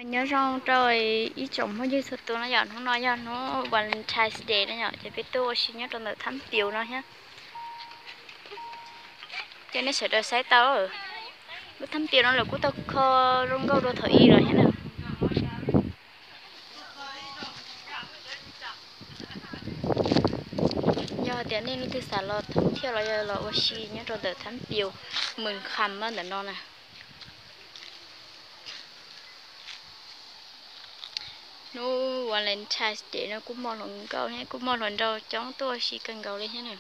Nyob zoo rau ib tsoom phooj ywg txhua tus no yom, hnub no yog hnub Valentine's Day no yom, ces peb tuaj ua si nyob rau ntawm Thab Pius no thiab. Ces nej sawv daws saib tau, lub Thab Pius no lawv kuj tau kho zoo nkauj dua thaum ub los thiab na. Yog hais tias nej leej twg xav los thoob thiaj los yog los ua si nyob rau ntawm Thab Pius Mws Kham ntawm no na. Hnub Valentine's Day no kuj muaj hluas nkauj thiab kuj muaj hluas nraug coob tuaj ua si kawg nkaus li thiab na.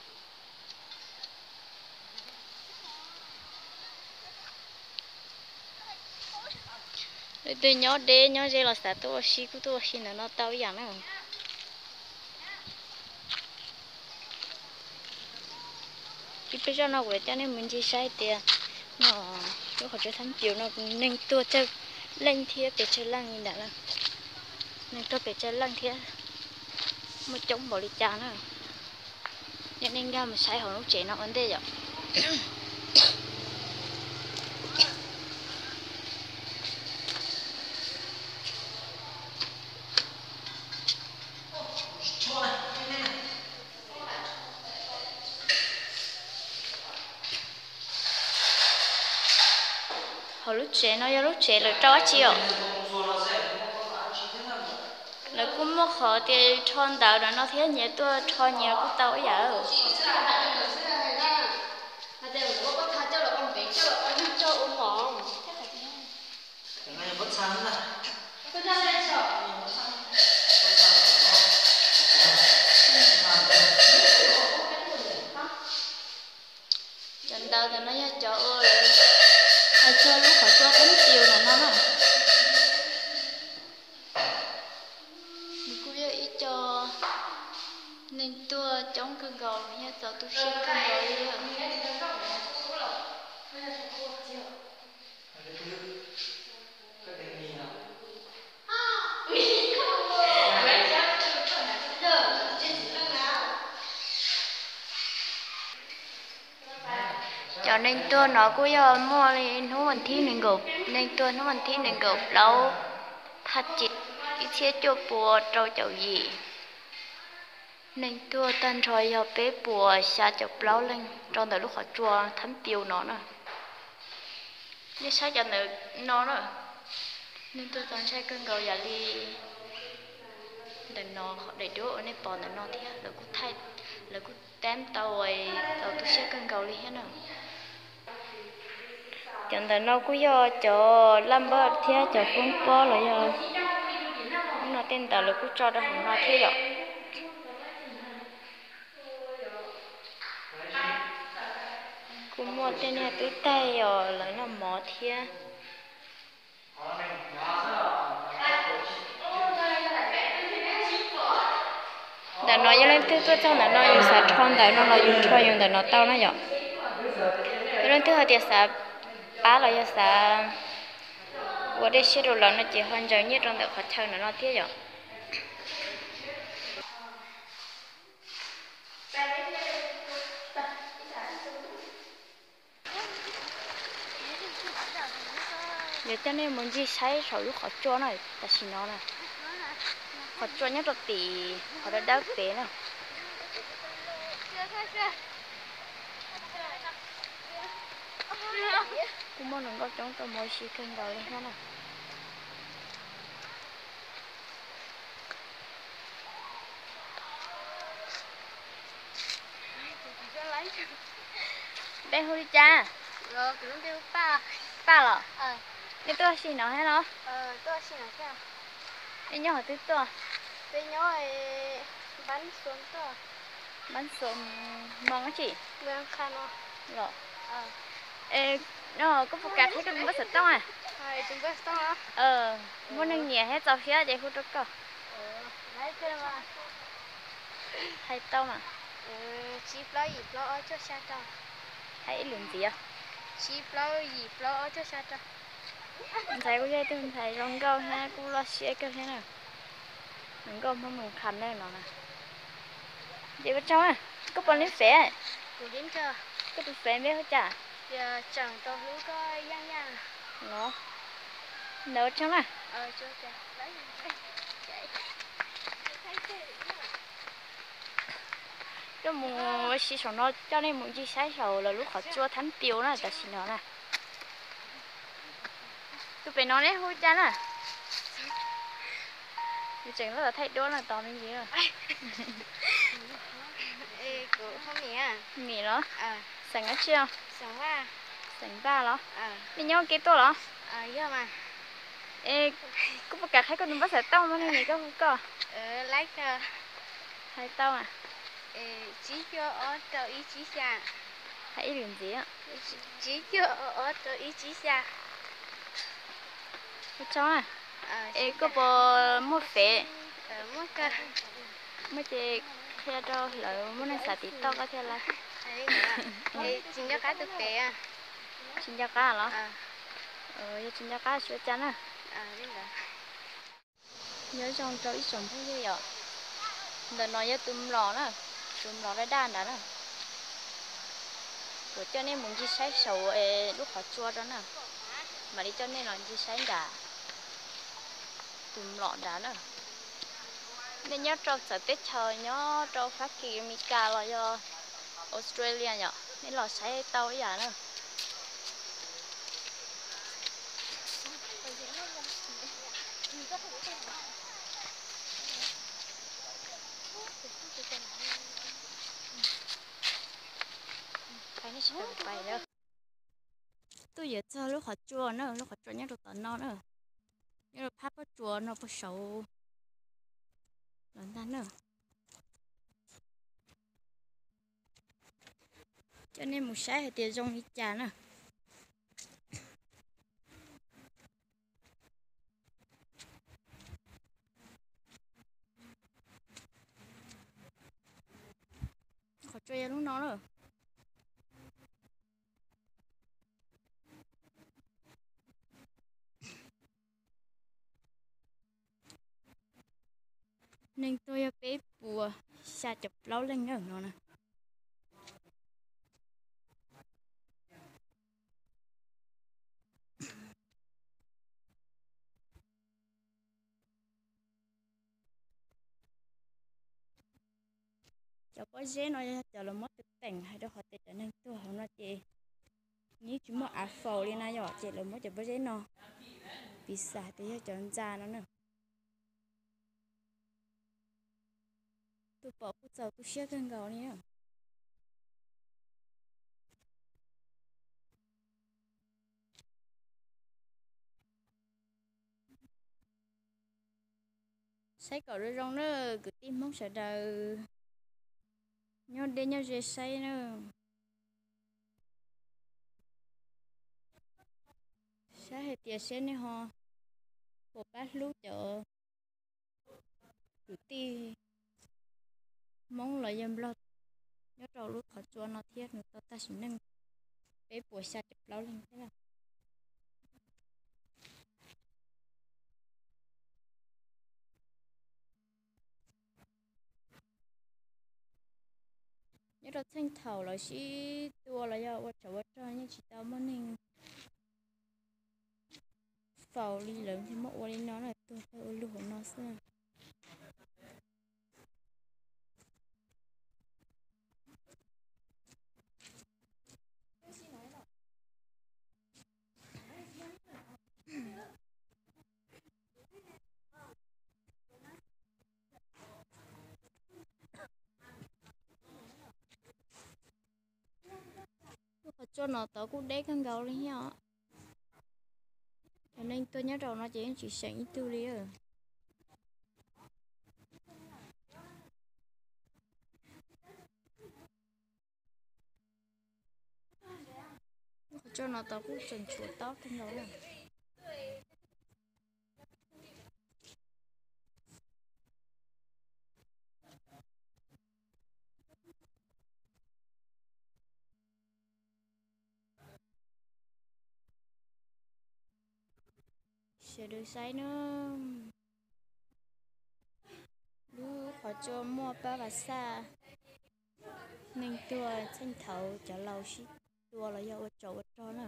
Leej twg nyob deb nyob ze los xav tuaj ua si kuj tuaj ua si ntawm no tau ib yam na. Ces peb zaj no kuv coj nej mus ncig saib tias no, lub qhov tsua Thab Pius no neeg tuaj tsawg leej thiab pes tsawg leej li ntawd na. Neeg tuaj pes tsawg leej thiab muaj coob npaum li cas na. Yog nej nkag mus saib hauv lub tsev no ua ntej yom. Hauv lub tsev no yog lub tsev lawv rau dab tsi os? Lawv kuj muaj qhov tias rho ntawv ntawm no thiab, nyias tuaj rho nyias kuj tau ib yam. Cov ntawv ntawm no yog cov uas lawv hais txog lub qhov tsua Thab Pius ntawm no na. Nws kuj yog ib co neeg tuaj coob kawg nkaus thiab txaus tu siab kawg nkaus li. Cov neeg tuag no kuj yog muaj li hnub vas thib nees nkaum, neeg tuag hnub vas thib nees nkaum plaub thaj ib txhiab cuaj pua rau caum yim. Neeg tuag tag nrho yog peb puas xya caum plaub leej rau ntawm lub qhov tsua Thab Pius no na. Nej saib cov ntawm no na, neeg tuag txaus ntshai kawg nkaus yam li ntawm no, qhov daim duab uas nej pom ntawm no thiab lawv kuj thaij, lawv kuj teeb tau txaus tu siab kawg nkaus li thiab na. Cov ntawm no kuj yog cov laj npab thiab cov foob pob los yog hnub no tej ntawd lawv kuj tso rau hauv no thiab yom. Kuj muaj tej niag tub tag os lawv noj mov thiab. Ntawm no yog leej twg tuaj txog ntawm no yus xav rho ntawv no los yus rho yus ntawm no tau na yom. Yog leej twg hais tias xav pab los yog xav ua dej siab rau lawv no ces ho ntsaws nyiaj rau ntawm qhov chaw ntawm no thiab yom. Yuav coj nej mus ncig saib saum lub qhov tsua na, tam sim no na. Qhov tsua nyob rau tim qhov dawb dawb pem na. Kuj muaj hluas nkauj coob tuaj mus ua si kawg nkaus li thiab na. Npe hu li cas? Paj los? Nej tuaj ua si no thiab los? Nej nyob qhov twg tuaj? Npab Xua Hmoo dab tsi los? Koj puas kam qhia koj tus npawb xov tooj a? Muaj neeg nyiam thiab txaus siab ces hu rau koj. Hais tau mas. Hais ib lwm ntxiv. Ntxhais kuj yog ib tug ntxhais zoo nkauj thiab kuj loj siab kawg thiab na. Zoo nkauj Hmoob Moos Kham na no na. Ces ua tsaug, koj puas li fem? Koj tus fem npe hu cas? Los, Ntawd tso na. Coj mus ua si saum no, coj nej mus ncig saib saum lawv lub qhov tsua thab piu na tam sim no na. Tus pem no neb hu cas na? Tseem loj thaij duab no tos me ntsis. Mim los? Xeem dab tsi? Xeem Vaj los? Nej nyob kev tuaj los? Es kuv puas kam qhia koj tus npawb xov tooj no ne, koj hu koj. Hais tau. Hais ib lwm ntxiv. Ua tsaug. Es koj puas muaj fev? Muaj ces qhia rau lawv muaj neeg xav tiv toj koj thiab lawm. Tsis nco qab los? Yog tsis nco qab siab cas na. Nyob zoo rau ib tsoom phooj ywg yom. Ntawm no yog tus mlom na, tus mlom daj daj ntawd na. Kuv coj nej mus ncig saib saum lub qhov tsua rau na. Mam li coj nej los ncig saib nram tus mlom nrad na. Nej nyob rau txawv teb chaws, nyob rau Fab Kis, Amelikas los yog Australia yom, nej los saib tau ib yam na. Tuaj yuav txog lub qhov tsua na, lub qhov tsua nyob rau tom no na. Nyob rau phab pob tsuas no puag saud los ntag na. Coj nej mus saib hais tias zoo li cas na. Qhov tsua yog lub no na. Neeg tuag yog peb puas xya caum plaub leej no na. Cov pob zeb no yog cov lawv muab tus teem hais rau qhov tias cov neeg tuag hauv no ces yeej tsis muaj av faus li na yom, ces lawv muab cov pob zeb no piv xam tias yog cov ntxa no na. Tus pom kuj txaus tu siab kawg nkaus li na. Saib kom zoo zoo na kwv tij Hmoob sawv daws nyob deb nyob ze saib na. Saib hais tias seb nej ho puas pab hlub cov kwv tij Hmoob los yog Nplog nyob rau lub qhov tsua no thiab, nws tau tag sim neej peb puas xya caum plaub leeg thiab na. Nyob rau txheej thaum lawv sib tua los yog ua tsov ua rog yeej tsis tau muaj neeg faus li, lawv thiaj muab ua li no na, tuag tag ua luag hauv no xwb. Lub qhov tsua no tod kuj deb kawg nkaus li thiab os. Cov neeg tuag nyob rau no ces yeej tsis seem ib tug li. Lub qhov tsua no tod kuj tseem tshuav tob kawg nkaus na. Sawv daws saib na, lub qhov tsua muaj pab vas xaj, neeg tuag txheej thaum cov laus sib tua los yog ua tsov ua rog na.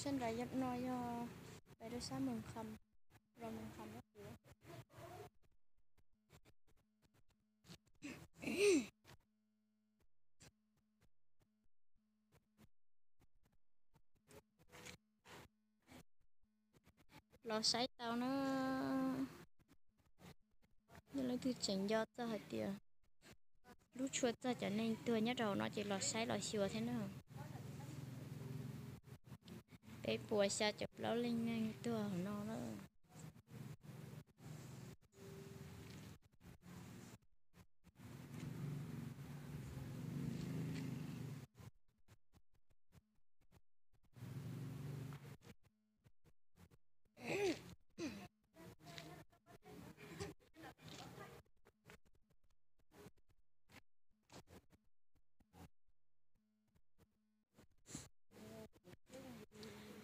Sab nrad no yog pais rau sab Moos Kham, los Moos Kham no. Los saib tau na, yog leej twg tseem nco txog hais tias lub tshuaj txog cov neeg tuag nyob rau hauv no ces los saib los xyuas thiab na. Peb puas xya caum plaub leej neeg tuag hauv no na.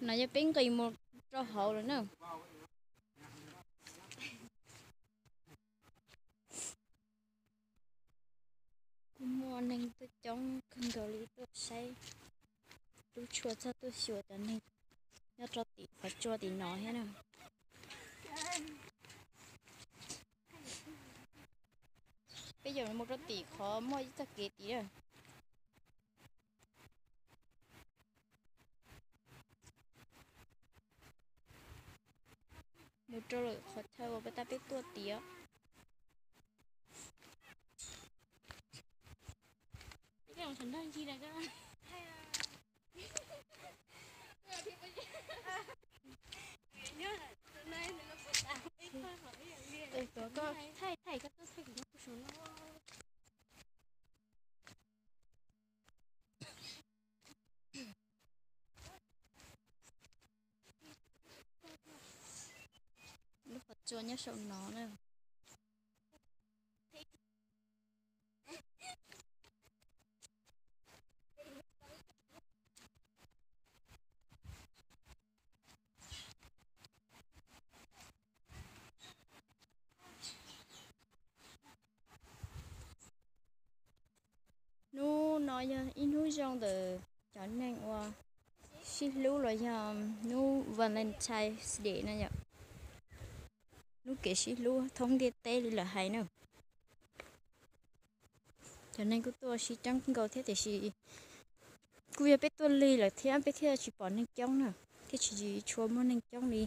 No yog peb nqis mus rau hauv lawm na. Kuj muaj neeg tuaj coob kawg nkaus li tuaj saib lub tshuaj txog tuaj xyuas cov neeg nyob rau tim qhov tsua tim no thiab na. Peb yuav mus rau tim qhov muaj ib txoj kev tid na. Mus rau lawm qhov chaw uas peb tab peb tuaj tiav. Thaij thaij koj tuaj thaij kuv nyob kuv saum no. Lub qhov tsua nyob saum no na. Hnub no yog ib hnub zoo ntawm cov neeg uas sib hlub los yog hnub Valentine's Day na yom. Hnub kev sib hlub thoob ntiaj teb li lawv hais na. Cov neeg kuj tuaj sib coob nkaus thiab tiam sis kuj yog peb tuaj lig lawm thiab peb thiaj tsis pom neeg coob na, thiaj tsis tshua muaj neeg coob li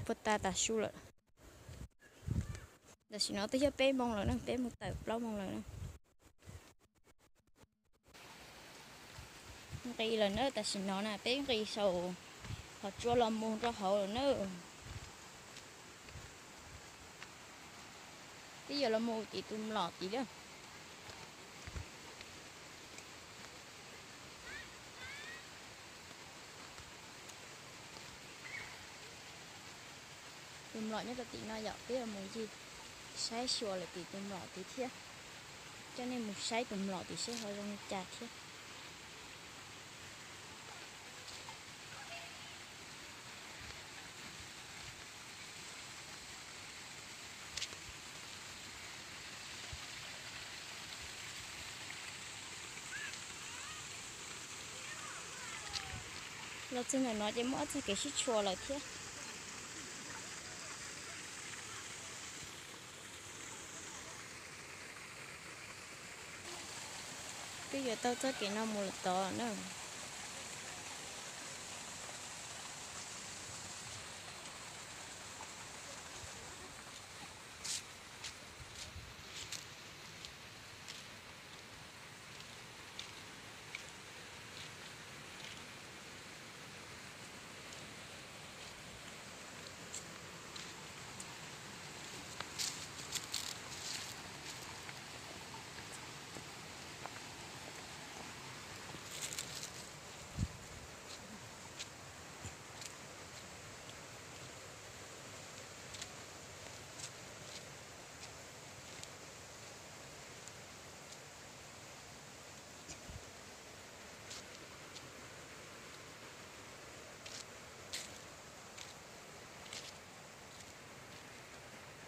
puag ta tav su lawm. Tam sim no twb yog peb moo lawm na, peb mus tawm plaub moo lawm na. Nqis lawm na, tam sim no na peb nqis saum qhov tsua los mus rau hauv lawm na. Peb yuav los mus tim tus mlom tid lawm. Tus mlom nyob rau tim no yom, peb yuav mus ncig saib xyuas lawm tim tus mlom tid thiab. Coj nej mus saib tus mlom tid seb ho zoo li cas thiab. Los txog ntawm no ces muaj ob txoj kev sib tshuam lawm thiab. Twb yuav taug txoj kev no mus lawm tod na.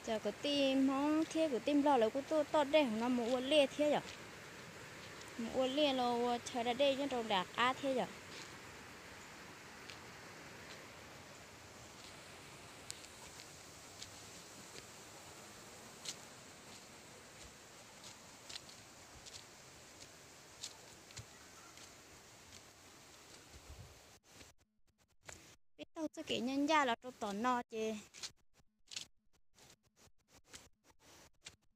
Cov kwv tij Hmoob thiab kwv tij Nplog lawv kuj tuaj toj dej hauv no mus ua liaj thiab yom. Mus ua liaj los ua chaw da dej nyob rau nram qab thiab yom. Txoj kev ncaj ncaj los rau tom no ces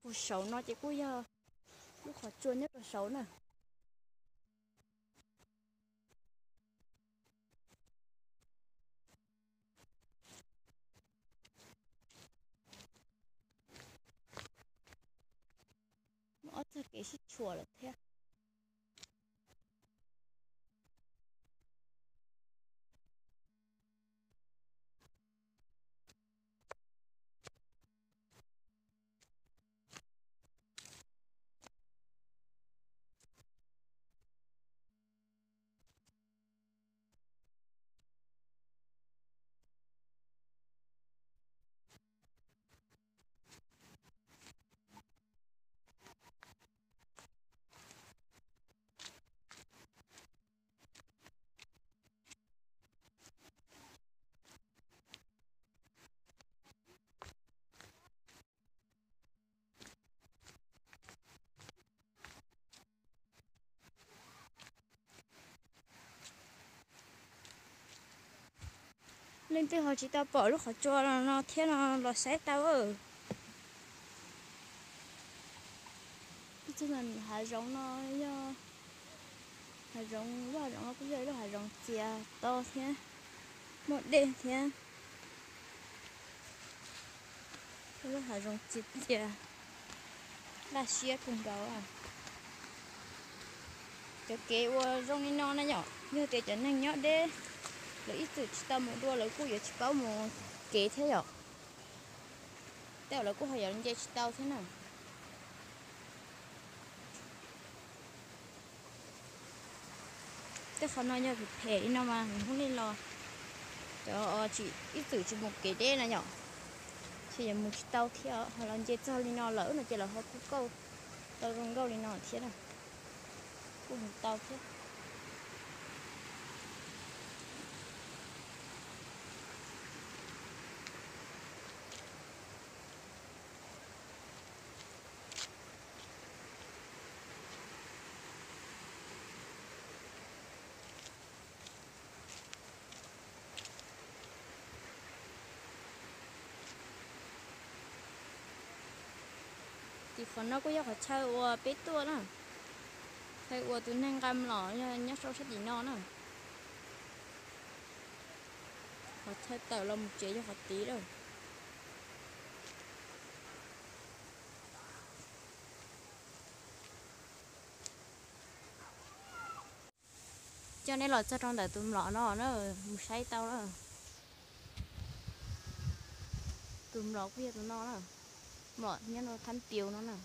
puag saud no ces kuj yog lub qhov tsua nyob rau saud na. Muaj ob txoj kev sib tshuam lawm thiab. Leej twg ho tsis tau pom lub qhov tsua no thiab no los saib tau. Hav zoov no yog, hav zoov, lub hav zoov no kuj yog ib lub hav zoov txias to thiab muaj dej thiab. Lub hav zoov txias txias, laj siab kawg nkaus. Cov kev uas zoo li no na yom, yog tias cov neeg nyob deb, lawv ib txwm tsis tau mus dua lawv kuj yuav tsis paub mus kev thiab yom. Tej zaum lawv kuj ho yuav nce tsis tau thiab na. Tej qhov no yog phem phem li no mas hnub nej los, cov tsis, ib txwm tsis mus kev deb na yom, ces yuav mus tsis tau thiab. Ho los nce txog li no lawm no ces lawv ho kuj kauj tau zoo nkauj li no thiab na, kuj mus tau thiab. Tim qhov no kuj yog qhov chaw uas peb tuaj na, chaw uas tus neeg nqa mlom yog nyob rau sab tim no na. Qhov chaw tawm los mus tsev yog qhov tid lawm. Coj nej los txog rau ntawm tus mlom no na, mus saib tau na. Tus mlom kuj yog tus no na, mlom nyob rau Thab Pius no na.